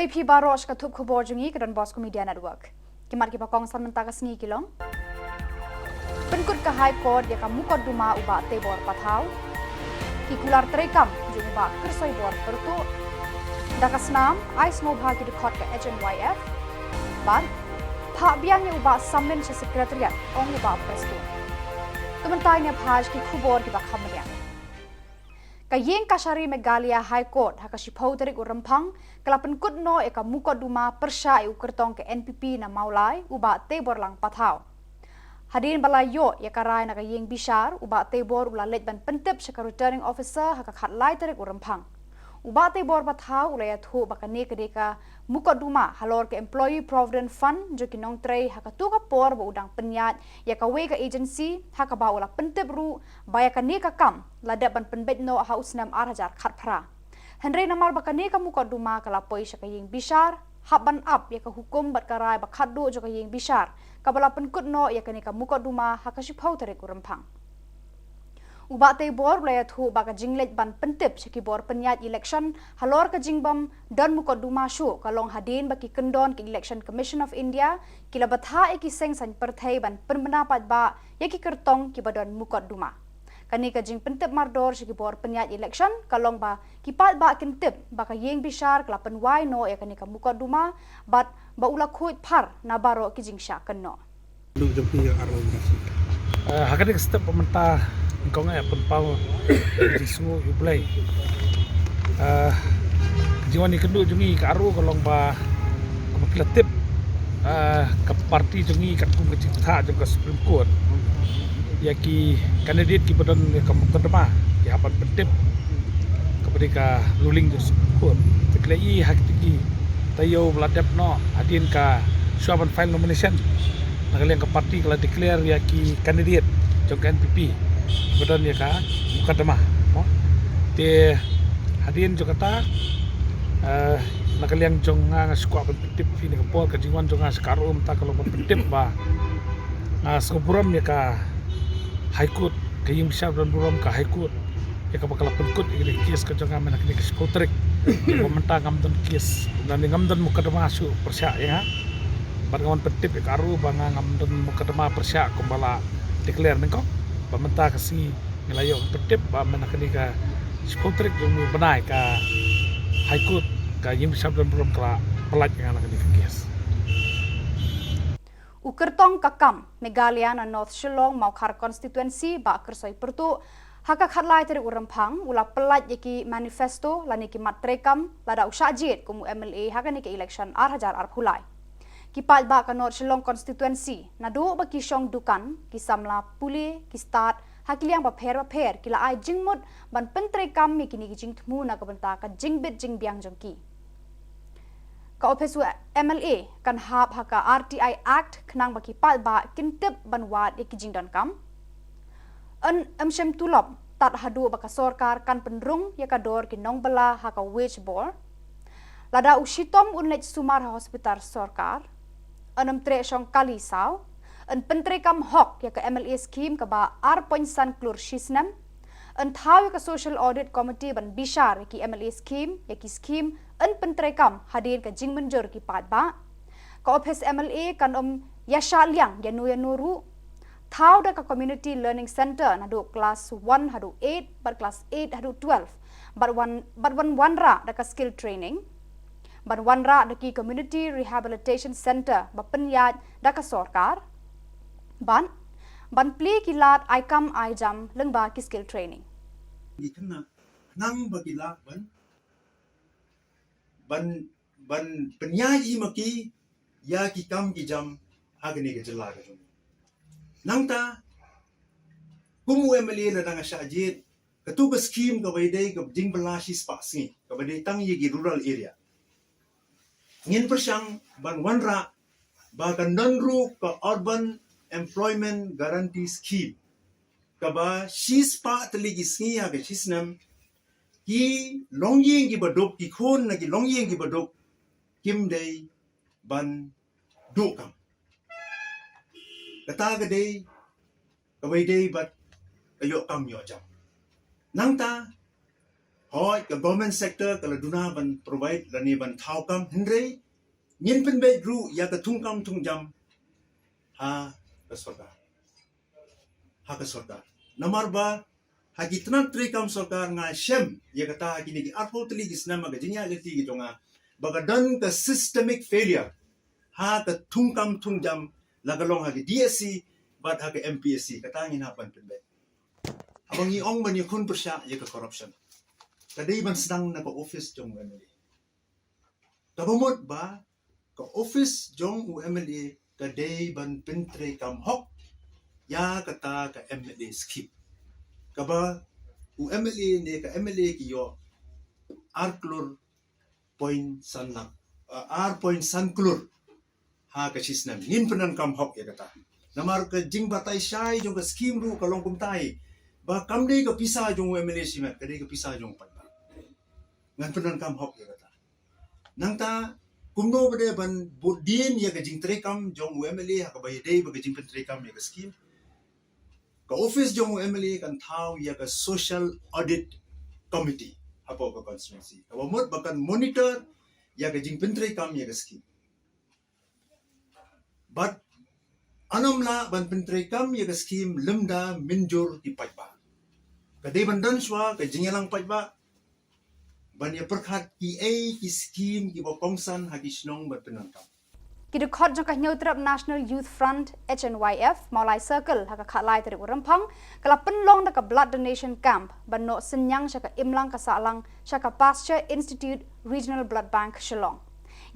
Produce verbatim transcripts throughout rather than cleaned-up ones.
Khublei phi baroh sha ka thup khubor jong ngi ka Don Bosco Media Network. Ki mat kiba kongsan mynta ka sngi ki long: Pynkut ka High Court ïa ka mukotduma u Bah Teibor Pathaw. Ki kular treikam jong u Bah Kyrsoibor Pyrtuh. Da ka snam ai sngewbha ki dkhot ka H N Y F. Bad phah biang ïa u Bah Samlin sha Secretariat, ong u Bah Prestone. To mynta ngin ïa phai sha ki khubor kiba kham bniah. Ka Ïing Kashari Meghalaya High Court ha ka shiphew tarik u Rymphang ka la pynkut noh ïa ka mukotduma pyrshah ïa u kyrtong ka N P P na Mawlai u Bah Teiborlang Pathaw. Hadien ba la ïoh ïa ka rai na ka ïing bishar, u Bah Teibor u la leit ban pyntip sha ka Returning Officer ha ka khatlai tarik u Rymphang. U Bah Teibor Pathaw u la ïathuh ba kane ka dei ka mukotduma halor ka Employee Provident Fund jong ki nongtrei ha kato ka por ba u dang pynïaid ïa kawei ka agency, ha kaba u la pyntip ruh ba ïa kane ka kam la dep ban pynbeit noh ha u snem ar hajar khatphra. Hynrei namar ba kane ka mukotduma ka la poi sha ka ïing bishar, hap ban ap ïa ka hukum bad ka rai ba khatduh jong ka ïing bishar kaba la pynkut noh ïa kane ka mukotduma ha ka shiphew tarik u Rymphang. U Bah Teibor u la ïathuh ba ka jingleit ban pyntip sha ki bor pynïaid election halor ka jingbym don mukotduma shuh ka long hadien ba ki kyndon ka Election Commission of India ki la bthah ïa ki seng saiñ pyrthei ban pynbna paidbah ïa ki kyrtong kiba don mukotduma. Kane ka jingpyntip mardor sha ki bor pynïaid election ka long ba ki paidbah kin tip ba ka ïing bishar ka la pynwai noh ïa kane ka mukotduma bad ba u la khuid phar na baroh ki jingshah kynnoh. Kynduh jong phi ïa ka R O. Eh, ha kane ka step ba mynta, kong eh pynpaw jingsngew ïa U Blei. Eh, jingwan ïakynduh jong ngi ka R O ka long ba, kumba phi la tip, eh, ka party jong ngi katkum ka jingbthah jong ka Supreme Court, ïa ki candidate kiba don ïa ka mukotduma ki hap ban pyntip, kaba dei ka ruling jong Supreme Court. Te ki la ïohi ha kito ki taïew ba la dep noh, hadien ka, shuwa ban file nomination, na ka liang ka party ka la declare ïa ki candidate jong ka N P P ba don ïa ka mukotduma, mo. Te hadien jong kata, eh, na ka liang jong nga, nga shu kwah ban pyntip ïa phi, na ka por ka jingwan jong nga sha ka R O mynta ka long ban pyntip ba nga sngewburom ïa ka High Court, ka ïing bishar ba donburom, ka High Court, ïa kaba ka la pynkut ïa kane ka case ka jong nga mynta kane ka shiphew tarik. Ba mynta ngam don case, lane ngam don mukotduma shuh pyrshah ïa nga. Bad nga wan pyntip ïa ka R O ba nga ngam don mukotduma pyrshah kumba la declare nyngkong. Ba mynta ka sngi ngi la ïoh pyntip ba mynta kane ka shiphew tarik jong u bnai ka High Court, ka ïing bishar ba donburom ka la pyllait ïa nga na kane ka case. U kyrtong ka kam Meghalaya na North Shillong Mawkhar Constituency, Bah Kyrsoi Pyrtuh, ha ka khatlai tarik u Rymphang u la pyllait ïa ki manifesto lane ki mat treikam lada u shah jied kum u M L A ha kane ka election ar hajar arphew lai. Ki paidbah ka North Shillong Constituency, naduh ba ki shong dukan, ki samla pule, ki stad ha ki liang bapher bapher, ki la ai jingmut ban pyntreikam ïa kine ki jingthmu na ka bynta ka jingbit jingbiang jong ki. Ka ophis u M L A kan hap ha ka R T I Act khnang ba ki paidbah kin tip ban wad ïa ki jingdonkam. Yn ym shym tulop tad haduh ba ka sorkar kan pynrung ïa ka dor ki nongbylla ha ka wage board. Lada u shitom un leit sumar ha hospital sorkar. Yn ym treh shong kali saw. Yn pyntreikam hok ïa ka M L A scheme kaba ar point san klur shisnem. Yn thaw ïa ka Social Audit Committee ban bishar ïa ki M L A scheme, ïa ki scheme yn pyntreikam hadien ka jingmynjur ki paidbah. Ka ophis M L A kan ym ïashah liang ïano ïano ruh. Thaw da ka Community Learning Centre naduh class one haduh eight bad class eight haduh twelve. Bad wan, bad wan wanrah da ka skill training. Ban wanrah da ki Community Rehabilitation Centre ba pynïaid da ka sorkar. Ban, ban plie ki lad ai kam ai jam lyngba ki skill training. Ngi kynna nang ba ki lah ban, ban, ban pynïaid ïa ma ki ïa ki kam ki jam ha kane ka jylla ka jong ngi. Nangta, kum u M L A lada nga shah jied, kato ka scheme kaba ïadei ka jingbylla shispah sngi, kaba dei tang ïa ki rural area. Ngin pyrshang ban wanrah ba kan don ruh ka Urban Employment Guarantee Scheme, kaba shispah tylli ki sngi ha ka shisnem, ki longïing kiba duk, ki khun na ki longïing kiba duk, kim dei ban duh kam. Kata ka dei kaba ïadei bad ka ïoh kam ïoh jam. Nangta, Hooid, ka government sector ka la duna ban provide lane ban thaw kam, hynrei ngin pynbeit ruh ïa ka thungkam thungjam ha ka sorkar. Ha ka sorkar. Namar ba ha ki tnat treikam sorkar nga shem ïa kata ha kine ki arphew tylli ki snem ha ka jingïaid lynti ki jong nga ba ka don ka systemic failure ha ka thungkam thungjam, la ka long ha ka D S C bad ha ka M P S C, kata ngin hap ban pynbeit. Haba ngi ong ban ïakhun pyrshah ïa ka corruption, ka dei ban sdang na ka office jong u M L A. Kaba mut ba ka office jong u M L A ka dei ban pyntreikam hok ïa kata ka M L A scheme. Kaba u M L A ne ka M L A ki ïoh ar klur point san lak, uh, ar point san klur ha ka shi snem. Ngin pyndonkam hok ïa kata. Namar ka jingbatai shai jong ka scheme ruh ka long kumtai, ba kam dei ka pisa jong u M L A shimet, ka dei ka pisa jong u paidbah. Ngan pyndonkam hok ïa kata. Nangta kumno ba dei ban bud dien ïa ka jingtreikam jong u M L A ha kaba ïadei bad ka jingpyntreikam ïa ka scheme. Ka office jong u M L A kan thaw ïa ka social audit committee hapoh ka constituency, kaba mut ba kan monitor ïa ka jingpyntreikam ïa ka scheme. Bad ym lah ban pyntreikam ïa ka scheme lymda mynjur ki paidbah. Ka dei ban don shuwa ka jingïalang paidbah ban ïa pyrkhat kiei ki scheme kiba kongsan ha ki shnong bad pyndonkam. Ki dkhot jong ka Hynñiewtrep National Youth Front, H N Y F, Mawlai Circle, ha ka khatlai tarik u Rymphang, ka la pynlong da ka blood donation camp ban noh synñiang sha ka imlang ka sahlang sha ka Pasteur Institute Regional Blood Bank, Shillong.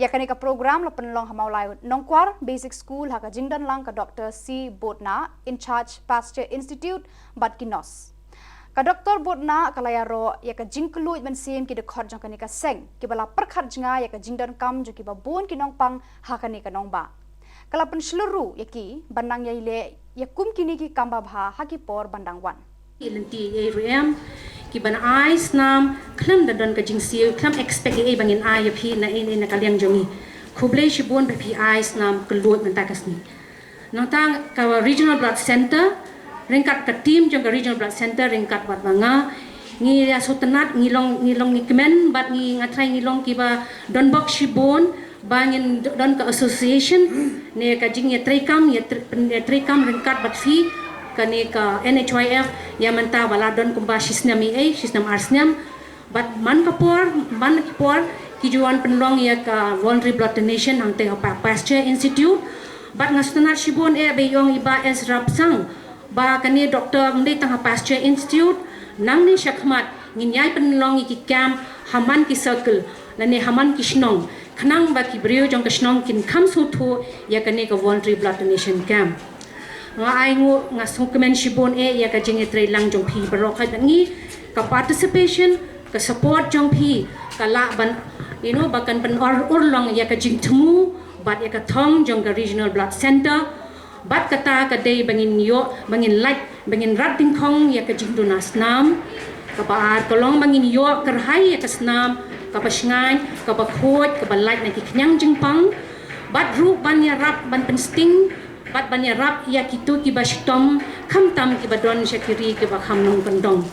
Ïa kane ka program la pynlong ha Mawlai Nongkwar Basic School ha ka jingdonlang ka Doctor C Botna, in charge Pasteur Institute, bad ki nurse. Ka Doctor Botna ka la ïaroh ïa ka jingkylluid mynsiem ki dkhot jong kane ka seng, kiba la pyrkhat jngai ïa ka jingdonkam jong kiba bun ki nongpang ha kane ka nongbah. Ka la pynshlur ruh ïa ki ban nang ïai leh ïa kum kine ki kam babha ha ki por ban dang wan. Ki lynti ei ruh em, kiban ai snam khlem da don ka jingsiew, khlem expect ei ei ba ngin ai ïa phi na ei ei na ka liang jong ngi. Khublei shibun ba phi ai snam kylluid mynta ka sngi. Nangta ka Regional Blood Center, ryngkat ka team jong ka Regional Blood Center, ryngkat bad ba nga, ngi ïa sngewtynnat, ngi long, ngi long, ngi kmen bad ngi, nga trai, ngi long kiba donbok shibun ba ngin don ka association ne ka jingïatreikam, ïatre-, ïatreikam ryngkat bad phi, kane ka N H Y F, ïa mynta ba la don kumba shi snem ei ei, shi snem ar snem. Bad man ka por, man ki por, ki ju wan pynlong ïa ka voluntary blood donation hangtei ha Pasteur Institute. Bad nga sngewtynnat shibun eh ba i ong i Bah S Rapsang ba kane doctor, ym dei tang ha Pasteur Institute, nangne shakhmat ngin ïai pynlong ïa ki camp ha man ki circle lane ha man ki shnong, khnang ba ki briew jong ka shnong kin kham sngewthuh ïa kane ka voluntary blood donation camp. Nga ai nguh, nga sngewkmen shibun eh ïa ka jingïatreilang jong phi baroh, ka jong ngi, ka participation, ka support jong phi ka lah ban, you know, ba kan pynurlong ïa ka jingthmu bad ïa ka thong jong ka Regional Blood Center. Bad kata ka dei ba ngin ïoh, ba ngin lait, ba ngin rat dyngkhong ïa ka jingduna snam. Kaba ar ka long ba ngin ïoh kyrhai ïa ka snam kaba shngaiñ, kaba khuid, kaba lait na ki khñiang jingpang. Bad ruh ban ïarap ban pynsting bad ban ïarap ïa kito kiba shitom, khamtam kiba don sha ki ri kiba kham nongkyndong.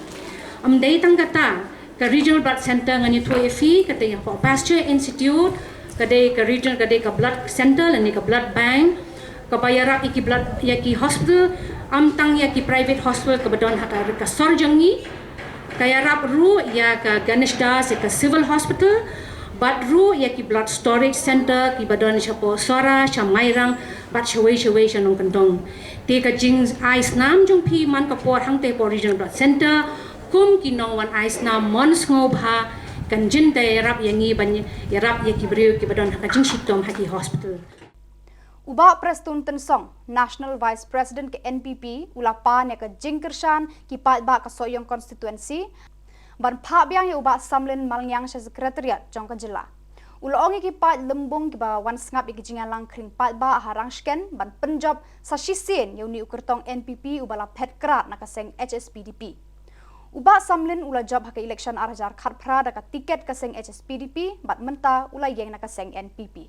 Ym dei tang kata, ka Regional Blood Center, ngan ïathuh ïa phi, ka dei hapoh Pasteur Institute, ka dei ka region, ka dei ka blood center lane ka blood bank, kaba ïarap ïa ki blood, ïa ki hospital, ym tang ïa ki private hospital kaba don ha ka, ka sor jong ngi. Ka ïarap ruh ïa ka Ganesh Das, ïa ka Civil Hospital, bad ruh ïa ki blood storage center kiba don shapoh Sohra, sha Mairang, bad shawei shawei sha nongkyndong. Te ka jingai snam jong phi man ka por hangtei hapoh Regional Blood Center, kum ki nongwan ai snam mon sngewbha, kan jin da ïarap ïa ngi ban ïarap ïa ki briew kiba don ha ka jingshitom ha ki hospital. U Bah Prestone Tynsong, National Vice President ka N P P, u la pan ïa ka jingkyrshan ki paidbah ka Sohiong Constituency ban phah biang ïa u Bah Samlin Malngiang sha Secretariat jong ka jylla. U la ong ïa ki paid lymbung kiba wan sngap ïa ki jingïalang khring paidbah ha Rangshken ban pynjop sa shisien ïa une u kyrtong N P P uba la phet krad na ka seng H S P D P. U Bah Samlin u la jop ha ka election ar hajar khatphra da ka tiket ka seng H S P D P bad mynta u la ïeng na ka seng N P P.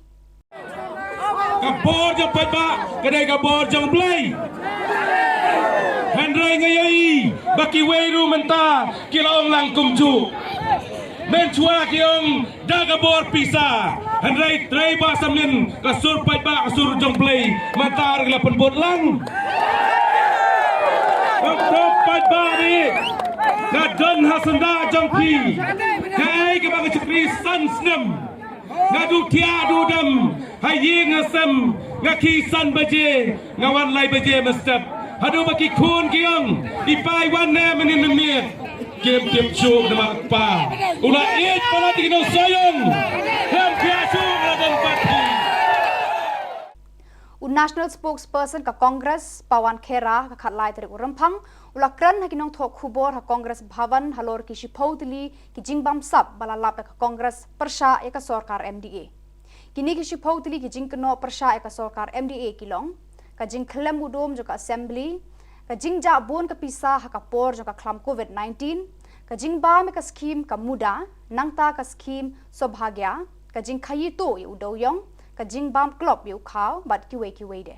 Ka bor jong paidbah ka dei ka bor jong Blei. Hynrei nga ïohi ba kiwei ruh mynta ki la ong lang kumjuh. Pynshwa ki ong da ka bor pisa. Hynrei trei ba samnin ka sur paidbah ka sur jong Blei mynta ruh la pynbud lang. Ka sur paidbah ri nga don ha syndah jong phi. Kaei kaba nga shakri san snem. Nga duh thiah duh dem ha ïing ha sem. Nga khie san baje nga wan lai baje mynstep. Haduh ba ki khun ki ong i pa i wan ne mynnin mynmiet. Kim tip shuh namar kpa u la ïeit palat ïa ki nongshong. Kim tip shuh namar kpa. U National Spokesperson ka Congress, Pawan Khera, ka khatlai tarik u Rymphang u la kren ha ki nongthoh khubor ha Congress Bhavan halor ki shiphew tylli ki jingbamsap ba la lap da ka Congress pyrshah ïa ka sorkar M D A. Kine ki shiphew tylli ki jingkynnoh pyrshah ïa ka sorkar M D A ki long ka jingkhlem u dum jong ka Assembly, ka jingjah bun ka pisa ha ka por jong ka khlam Covid nineteen, ka jingbam ïa ka skhim ka MUDRA, nangta ka skhim Saubhagya, ka jingkhaïi tuh ïa u dewïong, ka jingbam klop ïa u khaw bad kiwei kiwei de.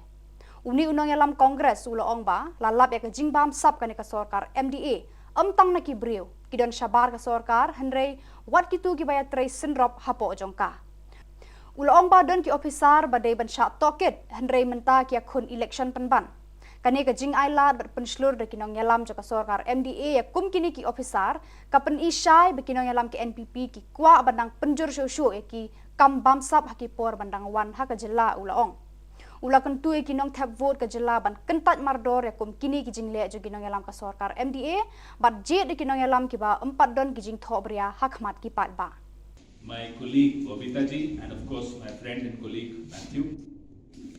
Une u nongïalam Congress u la ong ba la lap ïa ka jingbamsap kane ka sorkar M D A ym tang na ki briew ki don shabar ka sorkar hynrei wat kito kiba ïatrei synrop hapoh jong ka. U la ong ba don ki ophisar ba dei ban shah tohkit hynrei mynta ki ïakhun election pynban. Kane ka jingailad bad pynshlur da ki nongïalam jong ka sorkar M D A ïa kum kine ki ophisar ka pyni shai ba ki nongïalam ka N P P ki kwah ban dang pynjur shuh shuh ïa ki kam bamsap ha ki por ban dang wan ha ka jylla, u la ong. U la kyntu ïa ki nongthep vote ka jylla ban kyntait mardor ïa kum kine ki jingleh jong ki nongïalam ka sorkar M D A bad jied ïa ki nongïalam kiba ym pat don ki jingthohbria ha khmat ki paidbah. My colleague Bobita ji and of course my friend and colleague Matthew.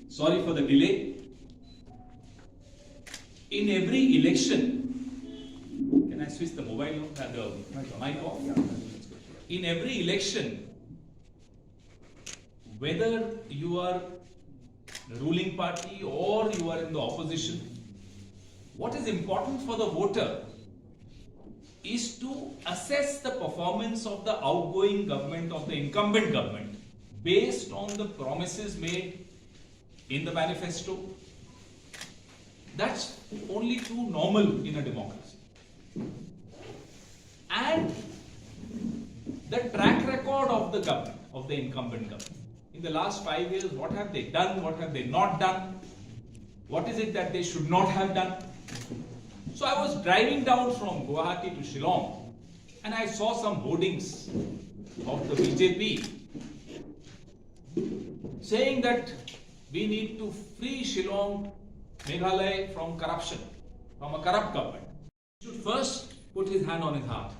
Sorry for the delay. In every election, can I switch the mobile off, uh, the mic off? In every election, whether you are the ruling party or you are in the opposition, what is important for the voter is to assess the performance of the outgoing government, of the incumbent government, based on the promises made in the manifesto. That's only too normal in a democracy. And the track record of the government, of the incumbent government, in the last five years, what have they done, what have they not done, what is it that they should not have done? So I was driving down from Guwahati to Shillong and I saw some hoardings of the B J P saying that we need to free Shillong, Meghalaya from corruption, from a corrupt government. He should first put his hand on his heart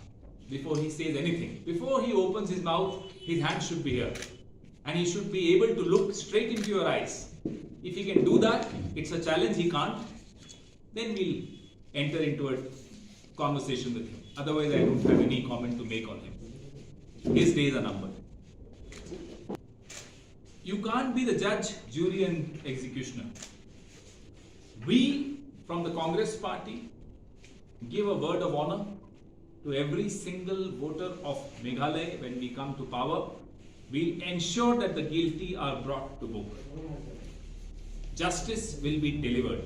before he says anything. Before he opens his mouth, his hand should be here. And he should be able to look straight into your eyes. If he can do that, it's a challenge, he can't, then we'll enter into a conversation with him. Otherwise, I don't have any comment to make on him. His days are numbered. You can't be the judge, jury, and executioner. We from the Congress party give a word of honor to every single voter of Meghalaya when we come to power. We'll ensure that the guilty are brought to book. Justice will be delivered.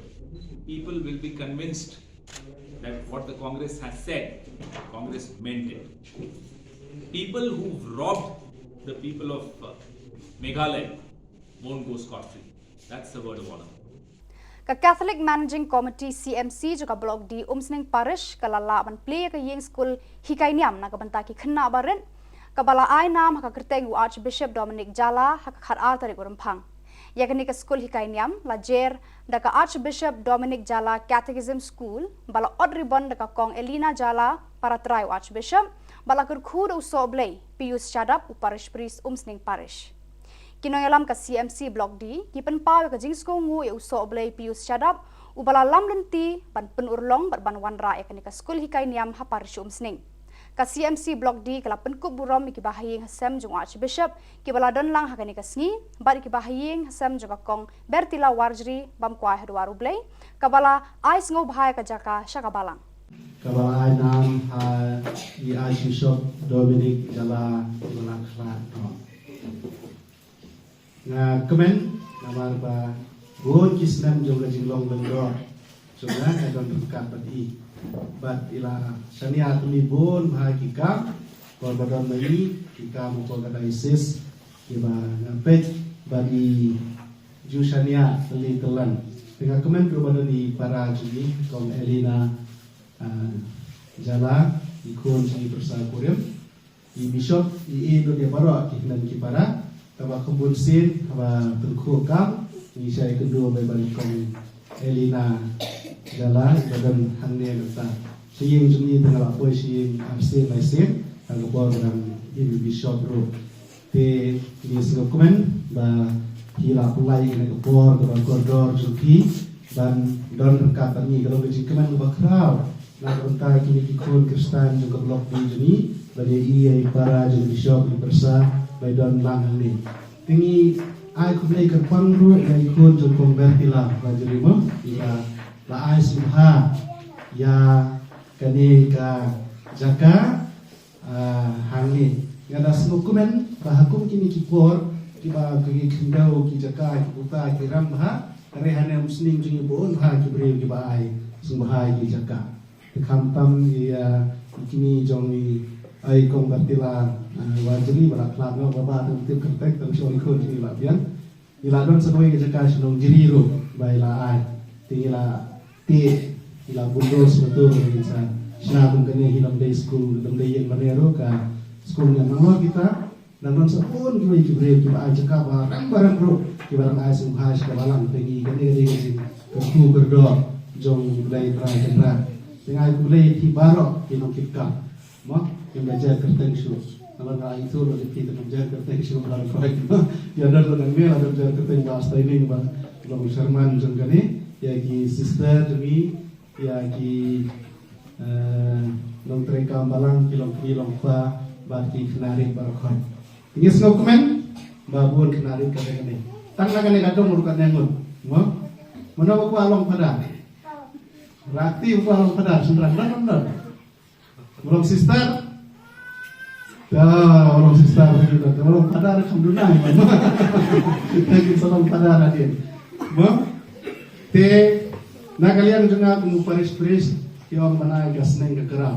People will be convinced that what the Congress has said, Congress meant it. People who've robbed the people of uh, Meghalaya won't go scot free. That's the word of honor. Ka Catholic Managing Committee C M C jong ka Block D Umsning Parish ka la lah ban plie ïa ka ïing skul hikai niam na ka bynta ki khynnah barit, kaba la ai nam ha ka kyrteng u Archbishop Dominic Jala ha ka khatar tarik u Rymphang. Ïa kane ka skul hikai niam la jer da ka Archbishop Dominic Jala Catechism School ba la ot ribbon da ka Kong Elina Jala, para trai u Archbishop, ba la kyrkhu da u Sohblei Pius Shadap, u Parish Priest Umsning Parish. Ki nongïalam ka C M C Block D ki pynpaw ïa ka jingsngewnguh ïa u Sohblei Pius Shadap uba la lam lynti ban pynurlong bad ban wanrah ïa kane ka skul hikai niam ha Parish Umsning. Ka C M C Block D ka la pynkup burom ïa ki bahaïing hasem jong u Archbishop kiba la don lang ha kane ka sngi bad ïa ki bahaïing hasem jong ka Kong Bertila Warjri bam kwai ha dwar u Blei, kaba la ai sngewbha ïa ka jaka sha ka balang. Kaba la ai nam ha i Archbishop Dominic Jala, kaba la khlad noh. Nga kmen namar ba bun ki snem jong ka jinglong lyngdoh jong nga, nga don ryngkat bad i. Bad i la shaniah ïa i bun bha ki kam. Por ba don ba i ki kam ko ka diocese ki ba nga peit ba i ju shaniah teli telan. Te nga kmen ruh ba don i para jong i kong Elina, ah, Jala, i khun jong i pyrsa kurim. I bishop i i dot ïa baroh ki hynmen ki para. Kaba kham bun sien haba tyngkhuh kam ngi shai kynduh bai ban kong Elina Jala i ba don hangne mynta. Sha ïing jong i te nga la poi sha ïing ar sien lai sien ha ka por ba dang im i bishop ruh. Te ngi sngewkmen ba phi la pynlait ïa ka por kaba kordor jong phi ban don ryngkat bad ngi. Ka long ka jingkmen kaba khraw na ka bynta kine ki khun Khristan jong ka Block B jong ngi ban ïohi ïa i para jong i bishop i pyrsa bai don lang hangne. Te ngi ai khublei kyrpang ruh ïa i khun jong kong Bertila Wajri mo, i ba la ai sngewbha ïa kane ka jaka, ah, hangne. Nga da sngewkmen ba ha kum kine ki por kiba ki khyndew ki jaka ki puta ki ram bha, hynrei hane umsning jong ngi bun bha ki briew kiba ai sngewbha ïa ki jaka. Te khamtam ïa, ah, kine jong i, ai kong Bertila, ah, Wajri ba la khlad noh ba ba tang tip kyrteng tang shong khun jong i la biang. I la don sa kawei ka jaka shnong Jri ruh ba i la ai. Te i la te i la bulldoze betul i sa shna kum kane hi lam dei skul lam dei ïing mane ruh ka skul ngan nang lo kita. Nang don sa bun kiwei ki briew kiba ai jaka ba rang ba rang ruh kiba rang ai sngewbha sha ka balang te ngi kane ka dei ka jingkyrkhu kyrdoh jong U Blei Trai Kynrad. Te nga ai khublei ïa phi baroh ki nongkit kam. Mo, kim da jer kyrteng shuh. Nang nga ai tu lo ïa phi te nang jer kyrteng shuh ba rang khoi. Ïa don lo nang me la don jer kyrteng ba stai ning ba long chairman jong kane ïa ki sister jong ngi. Ïa ki, eh, nongtrei kam balang ki long kmie long kpa bad ki khynnah rit baroh khoit. Ngi sngewkmen ba bun khynnah rit ka dei kane. Tang na kane ka dong ruh ka dei ngut. Mo? Mano ba kwah long phadar? Rati ba kwah long phadar, shynrang don don don. Ba long sister? Ya, ba long sister, ba long phadar kham duna. Kita ki sa long phadar hadien. Mo? Te na ka liang jong nga kum u parish priest ki ong ba na ka sneng ka kra.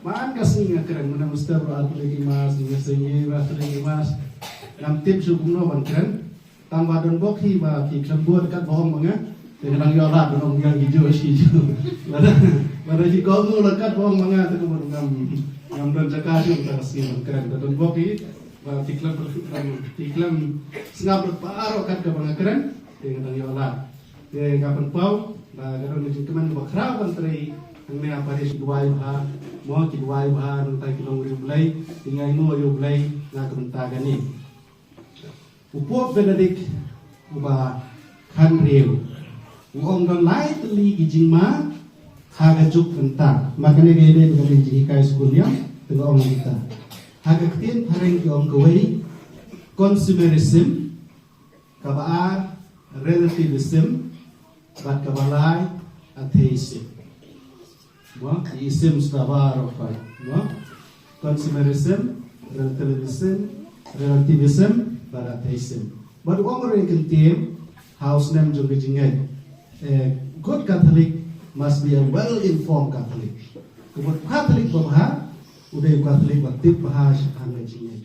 Man ka sneng ka kren, mynta Mister Roy Arthur ki mas, Mister Singh Roy Arthur ki mas. Ngam tip shuh kumno ban kren. Tang ba don bok hi ba ki khlem bud kat ba ong ma nga. Te nga dang ïoh lad ban ong biang ki ju shi ju. Lada lada ki kong mu la kat ba ong ma nga te kumno ngam ngam don jaka shuh ta ka sneng ban kren. Te don bok hi ba ki khlem ki khlem sngap lut baroh kat ka ba nga kren. Te nga dang ïoh lad. Te nga pynpaw ba ka don ka jingkmen ba khraw ban trei hangne ha parish ki duwai bha, mo ki duwai bha nangta ki longri U Blei, ki ngai mo ïa U Blei na ka bynta kane. U Pope Benedict uba khathynriew u ong don lai tylli ki jingma ha ka juk mynta. Ma kane ka dei ka dei jinghikai skul ïa te ka ong mynta. Ha ka ktien phareng ki ong kawei consumerism, kaba ar relativism, bad kaba lai atheism. Mo, i ism sdaba ro pai. Mo, consumerism, relativism, relativism, bad atheism. Bad u ong ruh ïa ka ktien ha u snem jong ka jingngeit. A good Catholic must be a well-informed Catholic. Ka mut Catholic babha u dei u Catholic ba tip bha shaphang ka jingngeit.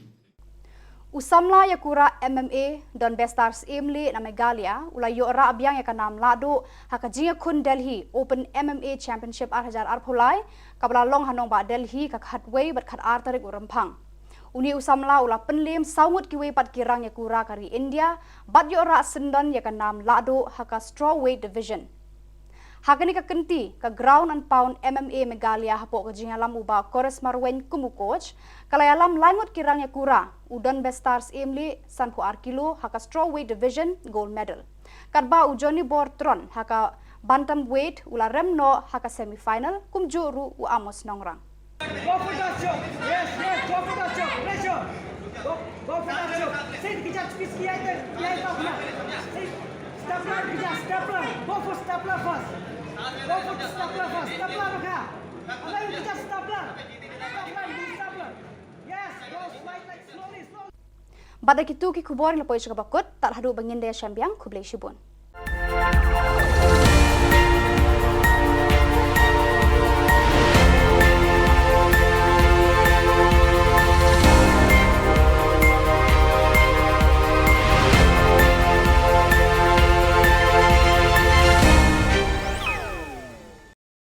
U samla ïakura M M A Don Bestar Syiemlieh na Meghalaya u la ïoh rah biang ïa ka nam lahduh ha ka jingïakhun Delhi Open M M A Championship ar hajar arphew lai, kaba la long ha nongbah Delhi ka khatwei bad khatar tarik u Rymphang. Une u samla u la pynliem saw ngut kiwei pat ki rang ïakura ka ri India bad ïoh rah syndon ïa ka nam lahduh ha ka strawweight division. Ha kane ka kynti, ka Ground and Pound M M A Meghalaya hapoh ka jingïalam u Bah Koris Marwein kum u coach, ka la ïalam lai ngut ki rang ïakura, u Don Bestar Syiemlieh, sanphew ar kilo, ha ka strawweight division, gold medal. Katba u Johnny Bor Tron, ha ka bantamweight, u la rem noh ha ka semi-final, kumjuh ruh u Amos Nongrang. Go for that shot. Yes, yes, go for that shot. Pressure. Go, go for that shot. Sit, kita, kita, kita, kita, kita. Sit. Stapler, kita, stapler. Go for stapler first. Go for stapler first. Stapler, baka. Abang kita stapler. Stapler, you stapler. Yes, go slide like slowly, slowly. Bad da kitu ki khubor ngi la poi sha kaba kut, tad haduh ba ngin da ïashem biang, khublei shibun.